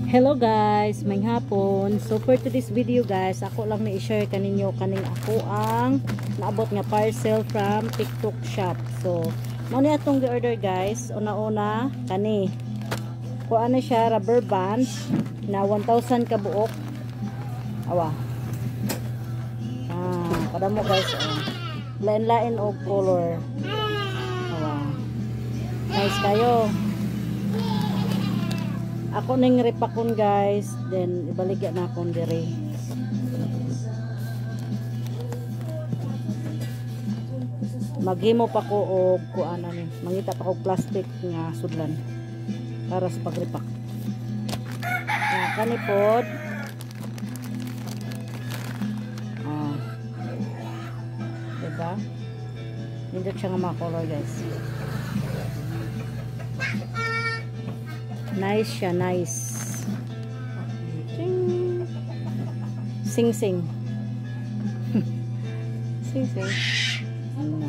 Hello guys, may hapon. So for today's video guys, ako lang ni i-share kaninyo kaning ako ang naabot nga parcel from TikTok Shop. So mao ni atong gi-order guys. Una-una kani. Kuan na siya, rubber band na 1,000 ka buok. Awa. Ah, kadamo guys oh. Lain-lain og color. Awa. Nice kayo. Ako ning repakon guys, then ibaligya na akong dire. Maghimo pa ko og kuan ani, mangita pa ko plastic nga sudlan para sa pagrepak. Ah, kani pod. Ah. Diba? Nindot siya nga mga color guys. Nice siya, nice. Ching. Sing sing. Sing sing. No.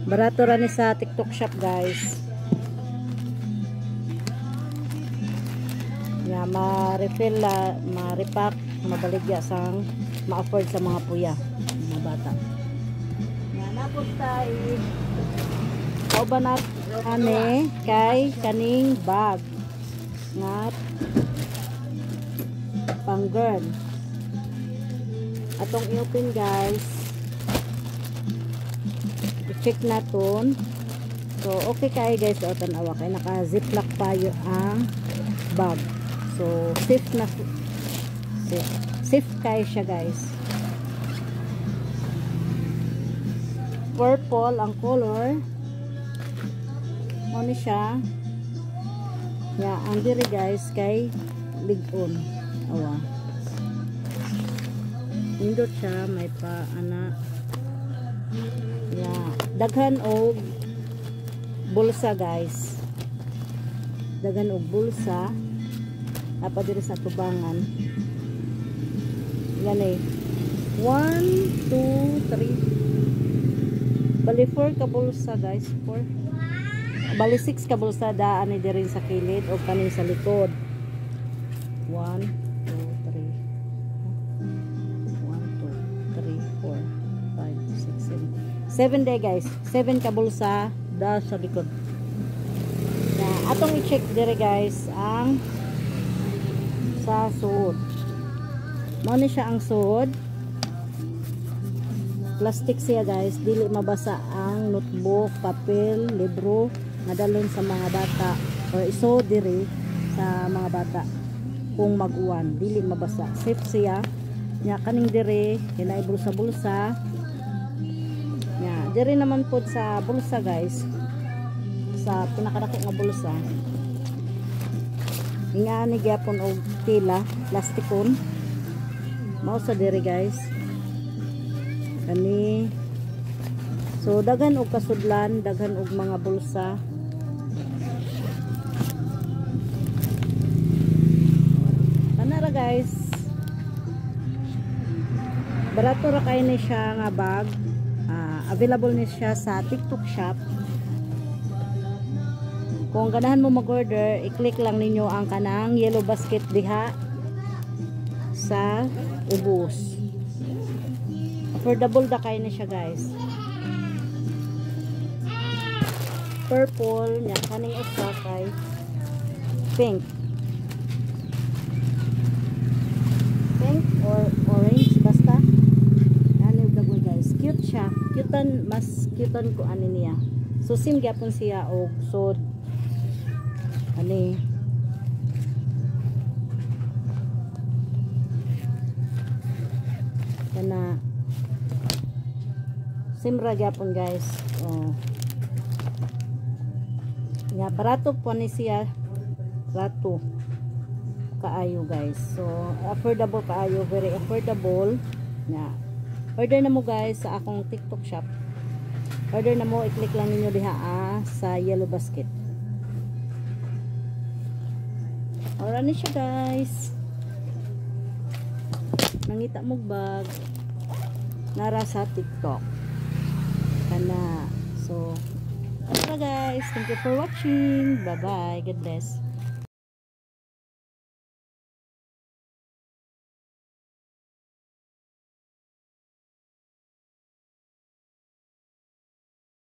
Barato ra ni sa TikTok Shop guys. Ya, ma-refill la, ma-repack, mabaligya sang ma-afford sa mga puya, mga bata. Ya, napos tayo. Kauban na ane kay kaning bag nga pang girl. Atong i-open guys. I-check naton. So okay kay guys, o tan-awa kay naka ziplock pa yung ang bag. So safe na, safe, safe kay siya guys. Purple ang color. Ano siya? Ya, ang diri guys kay ligon. Awa. Nindot siya, may pa ana. Ya, daghan og bulsa guys. Daghan og bulsa. Napa diri sa tubangan. Yan eh. 1 2 3. Bali 4 ka bulsa guys, 4. Bali 6 ka bulsa daan ni diri sa kilid o kaning sa likod. 1 2 3 1 2 3 4 5 6 7 7 day guys. 7 ka bulsa da sa likod. Na atong i-check diri guys ang sa suod. Mao ni siya ang suod. Plastic siya guys, dili mabasa ang notebook, papel, libro nga dalon sa mga bata or iso diri sa mga bata kung mag-uwan, dili mabasa. Safe siya. Nya kaning diri hinay bulsa-bulsa. Nya diri naman pod sa bulsa guys, sa pinakadako nga bulsa. Nga ni gyapon og tela, plastikon. Mao sa diri guys. Kani. So daghan og kasudlan, daghan og mga bulsa. Kanara guys. Barato ra kay ni siya nga bag. Available ni siya sa TikTok Shop. Kung ganahan mo mag-order, i-click lang ninyo ang kanang yellow basket diha sa ubos. Affordable da kay ni siya guys. Purple nya kaning usa kay pink. Pink or orange basta. Ani dagol guys. Cute siya. Cutean, mas cutean ko ani niya. So sim gyapon siya og so ani. Kana simra gyapon guys. Oh. Nya barato po ni siya. Barato kaayo guys. So affordable kaayo, very affordable. Nya order na mo guys sa akong TikTok Shop. Order na mo, i-click lang ninyo diha sa yellow basket. Ora ni siya guys. Nangita mo bag nara sa TikTok. Kana. So Tara, guys. Thank you for watching. Bye-bye. God bless.